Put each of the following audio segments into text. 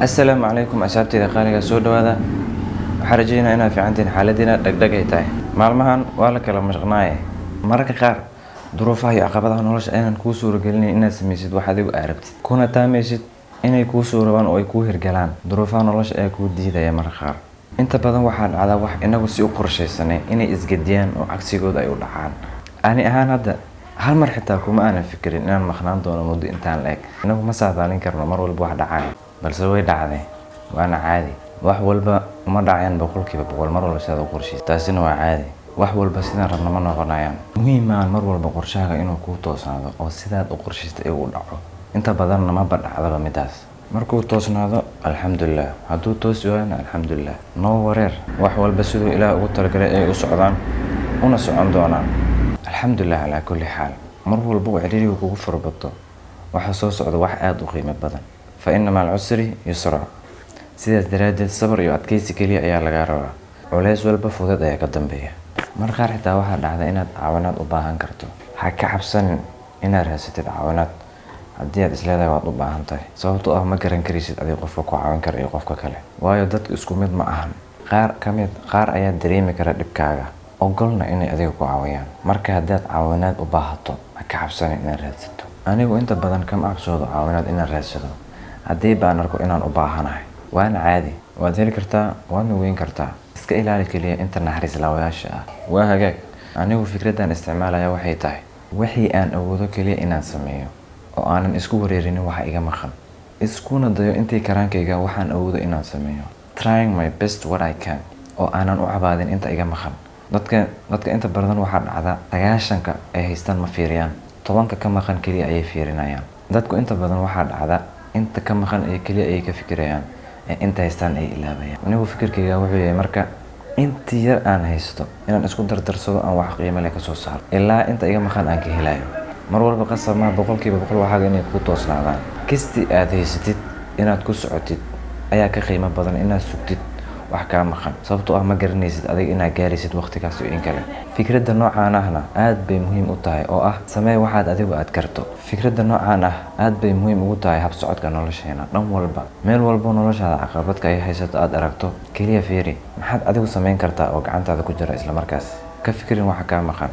Assalaamu calaykum, asxaabteyda qaaliga, soo dhawaada. Waxaan rajeynaa inaad fiicantihiin, xaaladiina dhagdhag ay tahay. Maalmahan waa la kala mashaqnaaye. Mararka qaar duruufaha iyo caqabadaha nolosha aynan kuu suuragelinayn inaad samaysid wax adigu aa rabtid, kuna taamaysid inay kuu suurabaan oo ay kuu hirgalaan. Duruufaha nolosha ayaa kuu diidaya mararka qaar. Inta badan waxaa dhacda wax inagu si u qorshaysanay inay isgediyaan oo cagsigooda ay u dhacaan. Ani ahaan hadda hal mar xitaa kuma aanan fikirin inaan maqnaan doono muddo intaan la eg. Inagu ma saadaalin karno mar walba wax dhacaya, balse way dhacday, waana caadi. Wax walba uma dhacayaan 100% mar walba sidaad u qorshaysa, taasina waa caadi. Wax walba sidaan rabno ma noqonayaan. Muhiim maahan mar walba qorshahaaga inuu kuu toosnaado oo sidaad u qorshaystay uu dhaco. Inta badanna maba dhacdaba midaas. Markuu toosnaado, alxamdulilah; hadduu toosi waayona, alxamdulilah. Noo wareer, wax walba siduu Ilaah ugu talagalay ay u socdaan una socon doonaan. Alxamdulilah calaa kulli xaal. Mar walba uu ciriirigu kugu farabato, waxaa soo socda wax aada u qiimo badan. Fa inna maca alcusri yusra. Sidaas daraaddeed sabar iyo adkeysi keliya ayaa lagaa rabaa. Culeys walba fudeed ayaa ka dambeeya. Mar qaar xitaa waxaa dhacda inaad caawinaad u baahan karto. Ha ka cabsanin inaad raasatid caawinaad haddii aad isleedahay waad u baahan tahay, sababtoo ah ma garan karaysid adiga qofka ku caawin kara iyo qofka kale, waayo dadku isku mid ma ahan. Qaar ka mid qaar ayaa dareemi kara dhibkaaga, ogolna inay adiga ku caawiyaan. Marka haddaad caawinaad u baahato, ha ka cabsanin inaad raadsato. Anigu inta badan kama cabsoodo caawinaad inaan raadsado haddii baan arko inaan u baahanahay, waana caadi. Waad heli kartaa, waadna weyn kartaa. Iska ilaali keliya inta naxariis laawayaasha ah. Waa hagaag. Anigu fikraddan isticmaalaya waxay tahay wixii aan awoodo keliya inaan sameeyo oo aanan isku wareerinin waxa iga maqan, iskuna dayo intii karaankayga waxaan awoodo inaan sameeyo, trying my best what I can, oo aanan u cabaadin inta iga maqan. Dadka inta badan waxaa dhacda 90-ka ay haystaan ma fiiriyaan, 10-ka ka maqan keliya ayay fiirinayaan. Dadku inta badan waxaa dhacda inta ka maqan ee keliya ayay ka fikirayaan ee inta haystaan ay ilaabayaan. Anigu fikirkayga wuxuu yahay marka intii yar aan haysto inaan isku dardarsado, aan wax qiimo leh kasoo saaro ilaa inta iga maqan aan ka helayo. Mar walba qasab maa 100% waxaaga inay kuu toosnaadaan. Kisti aad haysatid inaad ku socotid ayaa ka qiimo badan inaad sugtid wax kaa maqan, sababtoo ah ma garanaysid adiga inaad gaaraysid waqtigaas iyo in kale. Fikradda noocaan ahna aad bay muhiim u tahay, oo ah samee waxaad adigu aad karto. Fikradda noocaan ah aad bay muhiim ugu tahay habsocodka nolosheena dhan walba. Meel walbo noloshaada caqabadka ay haysato aad aragto, keliya fiiri maxaad adigu samayn kartaa oo gacantaada ku jira. Isla markaas ka fikirin waxa kaa maqan.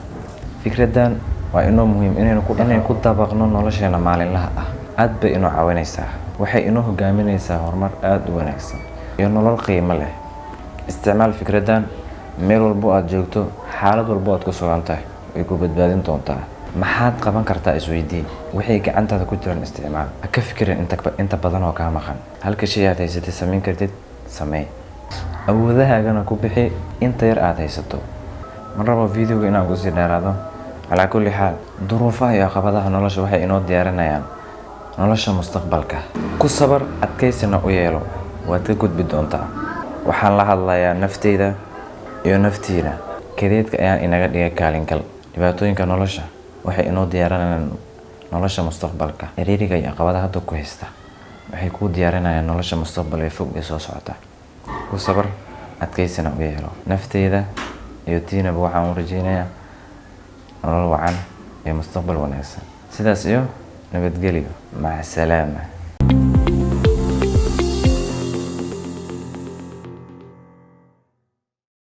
Fikraddan waa inoo muhiim inaynu ku dabaqno nolosheena maalinlaha ah. Aad bay inoo caawinaysaa, waxay inoo hogaaminaysaa horumar aada u wanaagsan iyo nolol qiimo leh. Isticmaal fikraddan meel walbo aad joogto, xaalad walbo aad ku sugan tahay, way ku badbaadin doontaa. Maxaad qaban kartaa, isweydii. Wixii gacantaada ku jiran isticmaal. Ha ka fikirin inta badan oo kaa maqan. Halka shay aad haysatid samayn kartid, samee. Awoodahagana ku bixi inta yar aad haysato. Ma rabo videoga inaan kusii dheeraado. Calaa kulli xaal, duruufaha iyo caqabadaha nolosha waxay inoo diyaarinayaan nolosha mustaqbalka. Ku sabar, adkaysina u yeelo, waad ka gudbi doontaa. Waxaan la hadlayaa nafteyda iyo naftiina. Kadeedka ayaan inaga dhigay kaalingal. Dhibaatooyinka nolosha waxay inoo diyaarinayaan nolosha mustaqbalka. Ciriiriga iyo caqabadaha hadda ku haysta waxay kuu diyaarinayaan nolosha mustaqbal ee fog ee soo socota. Ku sabar, adkaysina u yeelo. Nafteyda iyo tiinaba waxaan u rajeynayaa nolol wacan iyo mustaqbal wanaagsan. Sidaas iyo nabadgelyo, maca salaama.